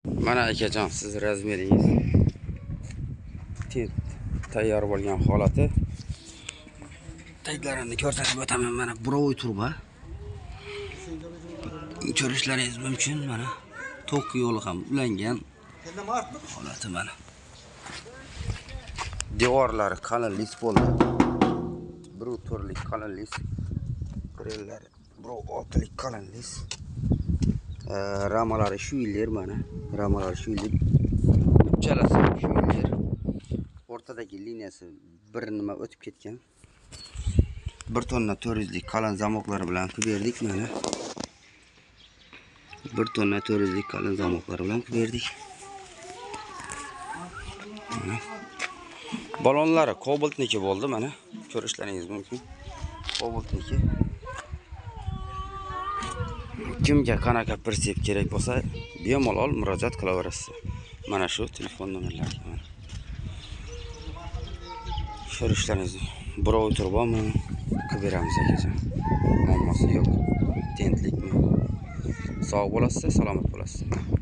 Mana akajon, siz razmeringiz tent tayyor bo'lgan holati. Taglarini ko'rsatib o'taman. Mana burovoy turba. Ko'rishlaringiz mumkin. Mana tok yo'li ham ulangan holati mana. Devorlari qalin lis bo'ldi. 1.4lik qalin lis. Grillari 1.6lik qalin lis. Ramalari shu yillar mana. Ramalari shu yillar. Uchalasi shu yillar. O'rtadagi liniyasi bir nima o'tib ketgan. 1 tonna 400lik qalin zamoqlari bilan qilib berdik mana. 1 tonna 400lik qalin zamoqlari bilan qilib berdik. Mana. Balonlari kobaltniki bo'ldi mana. Ko'rishlaringiz mumkin. Kobaltniki. Kimga qanaqa prinsip kerak bo'lsa, bemalol murojaat qilaverasiz. Mana shu telefon nomerlariga mana. Ko'rishlaringiz birov turbami qilib beramiz akajon. Muammosi yo'q. Tentlikmi? Sog' bo'lasiz, salomat bo'lasiz.